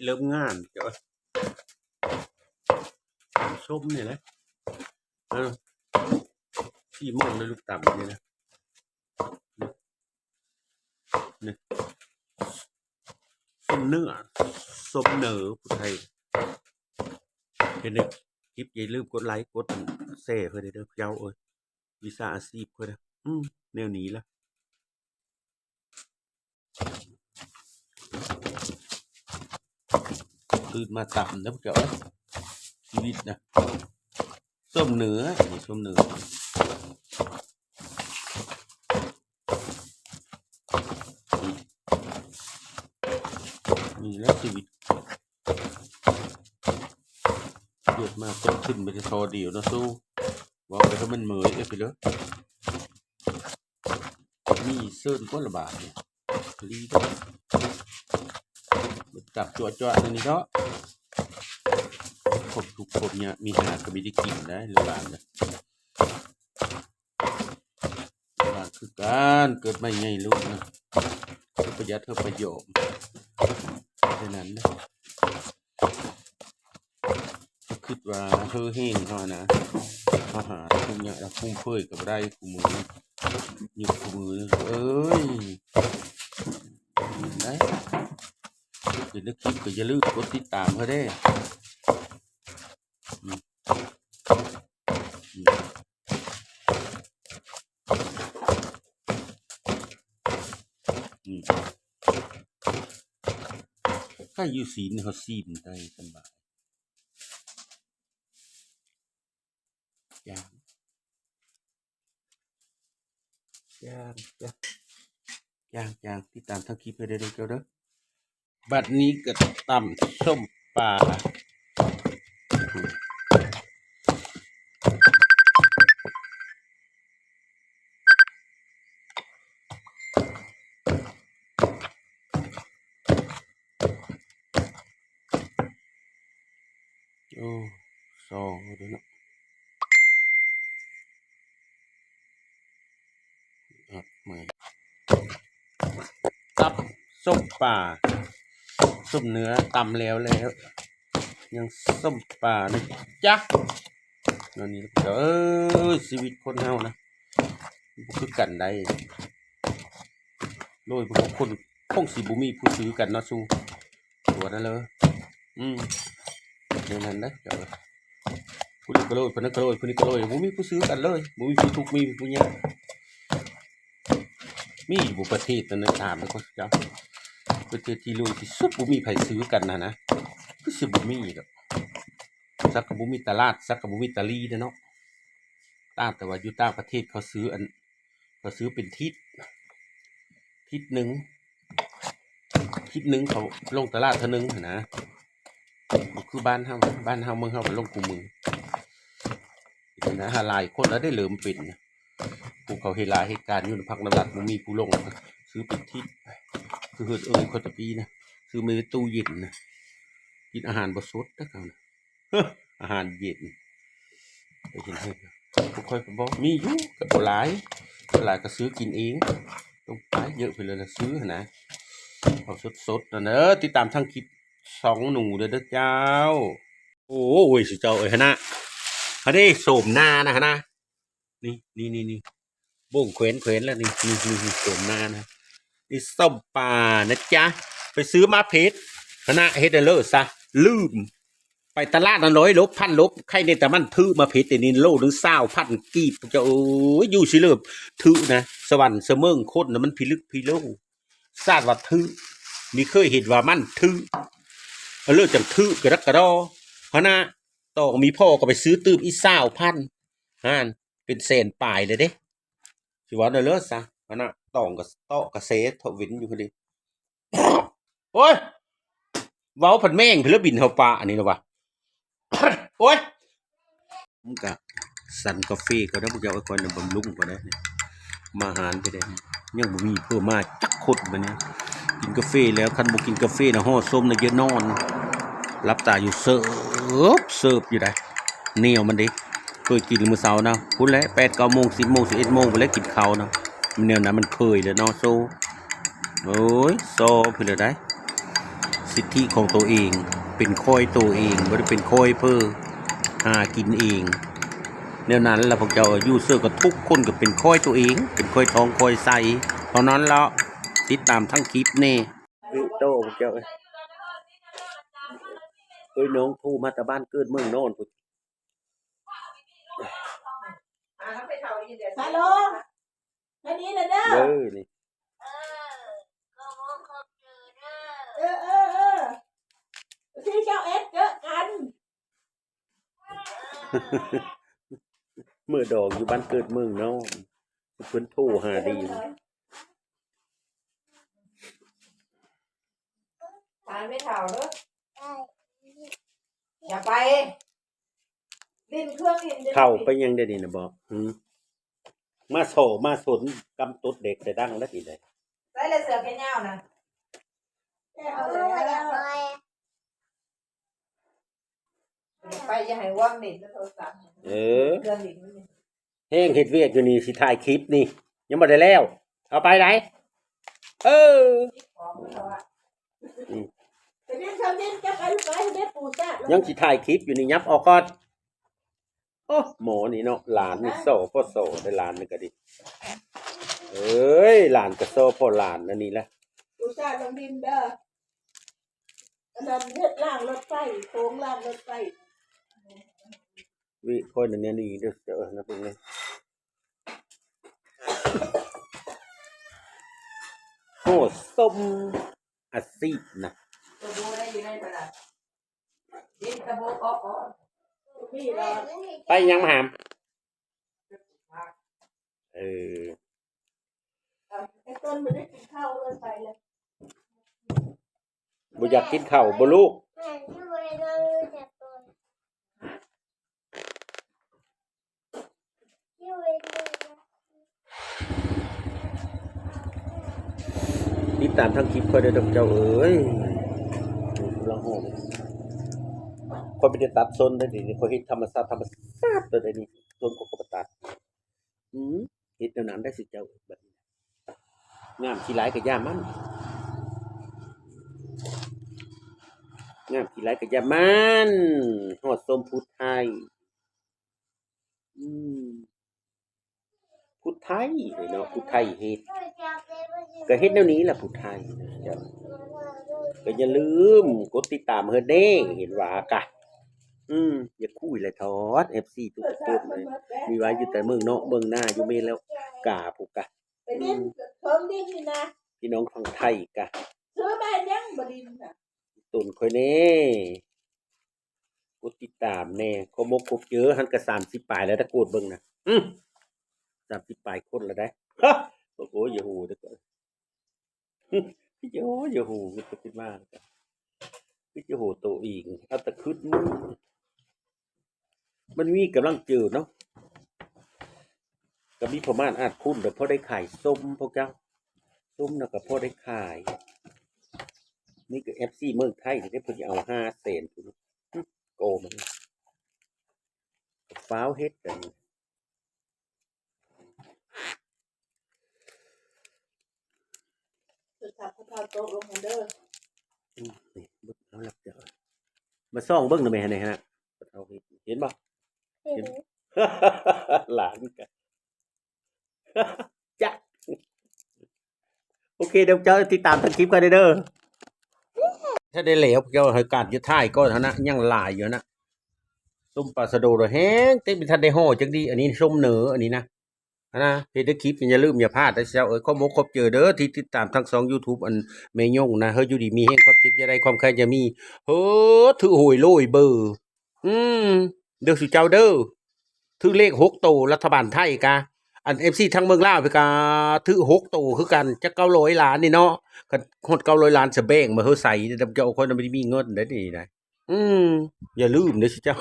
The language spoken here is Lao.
ເລີ່ມງານ ເຈົ້າ ສົ້ມນີ້ແຫຼະ ເອີ ສີ່ໂມງແລ້ວ ລູກຕຳນີ້ນະ ນີ້ ສົ້ມເນື້ອ ສົ້ມເນື້ອ ຜູ້ໄທ ເຫັນໃນຄລິບ ຢ່າລືມກົດໄລ ກົດແຊໃຫ້ເດີ ເຈົ້າເອີຍ ວິຊາອາຊີບຂ້ອຍນະ ອືມ ແນວນີ້ລະ ຕື່ນມາຕຳເດີພວກເຈົ້າເອີຍ ຊີວິດນະ ສົ້ມເນື້ອ ນີ້ສົ້ມເນື້ອ ນີ້ແຫຼະຊີວິດ ເກີດມາຕ້ອງຂຶ້ນໄປແຕ່ທໍ່ດຽວເນາະ ສູ້ ເວົ້າໄປກໍແມ່ນເມີຍເອີຍ ໄປເດີ ມີເຊີນກວ່າລະບາດນີ້ ດີເດີ ຈັບຈົວໆ ນີ້ເນາະ ຄວາມທຸກຄວາມຍາກມີຫາກໍມີໄດ້ກິນໄດ໋ ລູກຫຼານນະ ຫຼານຄືກັນ ເກີດໃໝ່ໃຫຍ່ລຸນນະ ເຮົາປະຢັດເຮົາປະຫຍັດ ແຄ່ນັ້ນນະ. ຄິດວ່າເຮີແຮງເຮົານະ ເຮົາຫາທຸກຍາກລະຟຸມເຟຍກໍບໍ່ໄດ້ຄູ່ມື້ນີ້ ຍຸກຄູ່ມື້ນີ້ ເອີຍ ໄດ້ ເຫັນໃນຄລິບກໍຢ່າລືມກົດຕິດຕາມເຮົາເດ້ ອືມ ອືມ. ອືມ ໃຫ້ຢູ່ຊີ້ນເຮົາຊີມໄດ້ສະບາຍ ຈາງ ຈາງ ຈາງ ຈາງ ຕິດຕາມທາງຄລິບໃຫ້ໄດ້ເດີເຈົ້າເດີ. ບັດນີ້ກໍຕຳສົ້ມປາ ໂອ້ ຊໍເດີເນາະ. ອັດໃໝ່ ຕັບສົ້ມປາ ສົ້ມເນື້ອ ຕຳແລ້ວແລ້ວ ຍັງສົ້ມປານະຈ໊ະ ແນວນີ້ເດີ. ເອີຍ ຊີວິດຄົນເຮົານະ ບໍ່ຄືກັນໃດ໋ ໂດຍພວກຄົນ ຄົງຊິບໍ່ມີຜູ້ຊື້ກັນເນາະ ສູ່ ຕົວນັ້ນເລີຍ ອືມ ແນວນັ້ນເດ້ ເຈົ້າເອີຍ ຜູ້ນີ້ກໍໂລຍ ຜູ້ນັ້ນກໍໂລຍ ຜູ້ນີ້ກໍໂລຍ ບໍ່ມີຜູ້ຊື້ກັນເລີຍ ບໍ່ມີຜູ້ທຸກ ມີຜູ້ຍາກ ມີຢູ່ບໍ່ປະເທດນັ້ນນະ ຖາມເບິ່ງເຈົ້າ ປະເທດທີ່ລວຍທີ່ສຸດ ບໍ່ມີໃຜຊື້ກັນຫັ້ນນະ ຄືຊິບໍ່ມີດອກ ສັກກໍບໍ່ມີຕະຫຼາດ ສັກກໍບໍ່ມີຕະຫຼີເດ້ເນາະ ຕ່າງແຕ່ວ່າຢູ່ຕ່າງປະເທດເຂົາຊື້ອັນ ເຂົາຊື້ເປັນທິດ ທິດໜຶ່ງ ທິດໜຶ່ງເຂົາລົງຕະຫຼາດເທື່ອໜຶ່ງຫັ້ນນະ ບໍ່ຄືບ້ານເຮົາ ບ້ານເຮົາເມືອງເຮົາມັນລົງຄູ່ມື້ ເຫັນນະ ຫຼາຍຄົນລະໄດ້ເລີ່ມເປັນ ຜູ້ເຂົາເຮັດລາຍເຮັດການຢູ່ນຳພັກນຳລັດ ບໍ່ມີຜູ້ລົງ ຊື້ເປັນທິດ ຄືເຮືອນເອື້ອຍຂ້ອຍຕະກີ້ນະ ຊື້ມາໃນຕູ້ເຢັນນະ ກິນອາຫານບໍ່ສົດເດ້ເຂົານະ. ອາຫານເຢັນ ໄປກິນເຮັດ ພວກຂ້ອຍກໍບໍ່ ມີຢູ່ ກໍບໍ່ຫຼາຍ ສ່ວນຫຼາຍກໍຊື້ກິນເອງ ຕ້ອງໄປເຍອະໄປເລີຍລະຊື້ຫັ້ນນະ ເອົາສົດໆ ນັ້ນເດີ ຕິດຕາມທາງຄລິບສອງໜູເດີ ເດີເຈົ້າ. ໂອ້ຍ ສຸເຈົ້າເອີຍ ຫັ້ນນະ ຫັ້ນເດ້ ໂສມໜ້ານະ ຫັ້ນນະ ນີ້ ນີ້ ນີ້ ນີ້ ໂບ່ງແຂວນ ແຂວນລະນີ້ ນີ້ ນີ້ ນີ້ ໂສມໜ້ານະ ນີ້ ສົ້ມປານະຈ໊ະ ໄປຊື້ມາເຜັດ ຫັ້ນນະ ເຮັດແນວເລີຊະ ລືມ ໄປຕະຫຼາດນະ ຮ້ອຍຫຼົບ ພັນຫຼົບ ໃຄ່ແນ່ແຕ່ມັນຖືກມາເຜັດ ດຽວນີ້ໂລໜຶ່ງຊາວພັນກີບ ເຈົ້າເອີຍ ຢູ່ຊິເລີຖືກນະ ສະຫວັນສະເໝິງ ຄົນນະມັນພິລຶກພິໂລ ຊາດວ່າຖືກ ມີເຄີຍເຫັນວ່າມັນຖືກ ເລີຈັ່ງຖືກກະດັກກະດໍ ຫັ້ນນະ ຕ້ອງມີພໍກໍໄປຊື້ຕື່ມອີກຊາວພັນ ຫັ້ນ ເປັນແສນປາຍເລີຍເດ້ ຊິເວົ້າແນວເລີຊະ ອັນນະ ຕອງກະເຕາະກະເຊເທາະເວັນຢູ່ພຸ້ນເດ້ ໂອ້ຍ ເວົ້າພັດແມ່ງເພິ່ນລະບິນເຮົາປາອັນນີ້ລະວະ ໂອ້ຍ ມັນກະສັນກາເຟກໍໄດ້ ພວກເຈົ້າ ຂ້ອຍນະບຳລຸງກໍໄດ້ ມາຫານໄປໄດ້ ຍັງບໍ່ມີເພີ່ມມາຈັກຄົນບັດນີ້ ກິນກາເຟແລ້ວ ຄັນບໍ່ກິນກາເຟນະ ຫໍ່ສົ້ມນະ ຢ່ານອນ ຫຼັບຕາຢູ່ເສີບ ເສີບຢູ່ໃດ ແນວມັນເດ້ ເຄີຍກິນມື້ເຊົ້ານະ ພຸ້ນແຫຼະ ແປດເກົ້າໂມງ ສິບໂມງ ສິບເອັດໂມງ ພຸ້ນແຫຼະ ກິນເຂົ້ານະ ແນວນັ້ນມັນເຄີຍແລ້ວເນາະ ໂຊ ໂອ້ຍ ຊໍພຸ້ນແຫຼະໃດ ສິດທິຂອງໂຕເອງ ເປັນຂ້ອຍໂຕເອງ ບໍ່ໄດ້ເປັນຂ້ອຍເພີ້ ຫາກິນເອງ. ແນວນັ້ນລະພວກເຈົ້າ ຢູ່ເຊີກໍທຸກຄົນກໍເປັນຂ້ອຍໂຕເອງ ເປັນຂ້ອຍທອງຂ້ອຍໄຊ ເທົ່ານັ້ນລະ. ຕິດຕາມທັງຄລິບແນ່. ເອີຍ ໂຕພວກເຈົ້າເອີຍ ເອີຍ ນ້ອງໂທມາແຕ່ບ້ານເກີດເມືອງນອນພຸ້ນ. ອາ ໄປເຖົ້າອີກແລ້ວ ສາໂລ ມານີ້ລະເດີ ເດີນີ້ ເອີ ເອີ ເອີ ວັນທີຊາວເອັດເຈີກັນ. ເມືອດອງຢູ່ບ້ານເກີດເມືອງນອນ ເພິ່ນໂທຫາດີ ຖາມແມ່ເຖົ້າເດີ ຢ່າໄປ ຫຼິ້ນເຄື່ອງຫຼິ້ນ ເຖົ້າໄປຫຍັງດຽວນີ້ນະບໍ? ຫື ມາສໍ່ມາສົນ ກຳຕົດເດັກໃສ່ດັງແລ້ວຊິໄດ້ ໃສ່ແລ້ວເສື້ອແຂນຍາວນະ ແກ້ເອົາແລ້ວ ໄປ ຢ່າໃຫ້ວອນຫຼິ້ນໂທລະສັບ ເອີ ເຄື່ອງຫຼິ້ນມັນນີ້ ແຮງເຮັດວຽກຢູ່ນີ້ ຊິຖ່າຍຄລິບນີ້ ຍັງບໍ່ໄດ້ແລ້ວ ເອົາໄປໃດ ເອີ ອືມ ໄປຫຼິ້ນເຂົາຫຼິ້ນ ຈັບໄປລູກໄປ ໃຫ້ແມ່ປູຊາດ ຍັງຊິຖ່າຍຄລິບຢູ່ນີ້ ຫຍັບອອກກ່ອນ. ໂອ້ ໝໍນີ້ເນາະ ຫຼານນີ້ ສປສ ເດ້ ຫຼານນີ້ກໍດີ ເອີຍ ຫຼານກໍ ສປ ຫຼານອັນນີ້ລະ ປູຊາດລົງດິນເດີ ອັນນັ້ນເຮັດລາງລົດໄຟ ໂຄງລາງລົດໄຟ. ວິ ຂ້ອຍນັ້ນແນວນີ້ເດີ ເຈົ້າເອີຍ ນະເບິ່ງເລີຍ ໂອ້ ສົ້ມອາຊີບນະ ຕົວບໍ່ໄດ້ຢູ່ໃນຕະຫຼາດ ເຫັນຕະໂບກອອກ ໄປຫຍັງມາຫາມ ເອີ ໄອ້ຕົ້ນບໍ່ໄດ້ກິນເຂົ້າເລີຍ ໄປແລ້ວ ບໍ່ຢາກກິນເຂົ້າບໍ່ລູກ? ຕິດຕາມທາງຄລິບຂ້ອຍເດີເຈົ້າເອີຍ ກຳລັງໂຮມ ຂ້ອຍໄປຕັດສົນໄດ້ ດຽວນີ້ຂ້ອຍເຮັດທຳມະຊາດ ທຳມະຊາດເລີຍ ດຽວນີ້ສົນຂ້ອຍກໍບໍ່ຕັດ. ອືມ ເຮັດແນວນັ້ນໄດ້ຊິເຈົ້າ ບັດນີ້ ງາມຂີ້ຫຼາຍກະຢ່າມັນ ງາມຂີ້ຫຼາຍກະຢ່າມັນ ຮອດຊົມຜູ້ໄທ ອືມ ຜູ້ໄທເນາະ ຜູ້ໄທເຮັດ ກະເຮັດແນວນີ້ລະຜູ້ໄທ ເຈົ້າ ກະຢ່າລືມກົດຕິດຕາມເພິ່ນເດ້ ເຫັນວ່າກະ ອືມ ຢ່າຄຸຍແຫຼະທອດ ເອັຟຊີທຸກຄົນເລີຍ ມີວ່າຢູ່ແຕ່ເມືອງນອກເມືອງນາ ຢູ່ເມລະກາພຸ້ນກະ ໄປຫຼິ້ນເທິງດິນນີ້ນະ ພີ່ນ້ອງຝັ່ງໄທກະ ຊື້ມາຫຍັງບໍ່ດິນນະ ຕົນຂ້ອຍແນ່ ກົດຕິດຕາມແນ່ ຄົບມົກຄົບເຈີ ຫັ້ນກະສາມສິບປາຍແລ້ວ ຖ້າກົດເບິ່ງນະ ອື ສາມສິບປາຍຄົນແລ້ວໃດ໋ ໂອ້ຍ ຢ່າໂຫເດີ ໂອ້ຍ ຢ່າໂຫ ຄິດໄປຄິດມາ ຄືຈະໂຫໂຕເອງ ເອົາແຕ່ຄຶດ ມັນມີກຳລັງເຈີເນາະ ກໍມີປະມານອາດຄຸນ ແລ້ວພໍໄດ້ຂາຍສົ້ມພວກເຈົ້າ ສົ້ມນະກໍພໍໄດ້ຂາຍ ນີ້ກໍເອັຟຊີເມືອງໄທນີ້ເດ້ ເພິ່ນຊິເອົາຫ້າແສນພຸ້ນ ໂກມັນ ຟ້າວເຮັດກັນ ສຸດທ້າຍກໍເອົາໂຕະລົງຫັ້ນເດີ ອືມ ນີ້ ເບິ່ງເອົາລະເຈົ້າ ມາສ່ອງເບິ່ງນະແມ່ ຫັ້ນນະ ເອົາ ເຫັນ ເຫັນບໍ່? ເຫັນ ເຫັນ ຫຼານກະ ຈັກ ໂອເຄ ດຽວເຈົ້າຕິດຕາມທາງຄລິບກັນເດີ ຖ້າໄດ້ແລ້ວ ເຈົ້າໃຫ້ການຢູ່ທ້າຍກ່ອນຫັ້ນນະ ຍັງຫຼາຍຢູ່ຫັ້ນນະ ສົ້ມປາຊະໂດລະແຮງເຕັມ ບໍ່ທັນໄດ້ຫໍ່ຈັກດີ ອັນນີ້ສົ້ມເໜີ ອັນນີ້ນະ ຫັ້ນນະ ເຮັດໄດ້ຄລິບ ຢ່າລືມຢ່າພາດເດີເຈົ້າເອີຍ ຂອບອົກຂອບໃຈເດີ ທີ່ຕິດຕາມທາງຊ່ອງຢູທູບ ອັນແມ່ຍົງນະ ເຮີ້ ຢູ່ດີມີແຮງ ຄວາມເຈັບຢ່າໄດ້ ຄວາມໄຂ້ຢ່າມີ ເຮີ້ ຖືກຫວຍໂລຍເບີ ອືມ ເດີສູ່ເຈົ້າເດີ ຖືກເລກຫົກໂຕ ລັດຖະບານໄທກະ ອັນເອັຟຊີທາງເມືອງລາວເພິ່ນກະຖືກຫົກໂຕຄືກັນ ຈັກເກົ້າຮ້ອຍລ້ານນີ້ເນາະ ຄັນຮອດເກົ້າຮ້ອຍລ້ານ ສະແບ່ງມາເຮີ້ໃສ່ນຳເຈົ້າ ຂ້ອຍນະບໍ່ໄດ້ມີເງິນໃດ໋ນີ້ນະ ອືມ ຢ່າລືມເດີຊິເຈົ້າ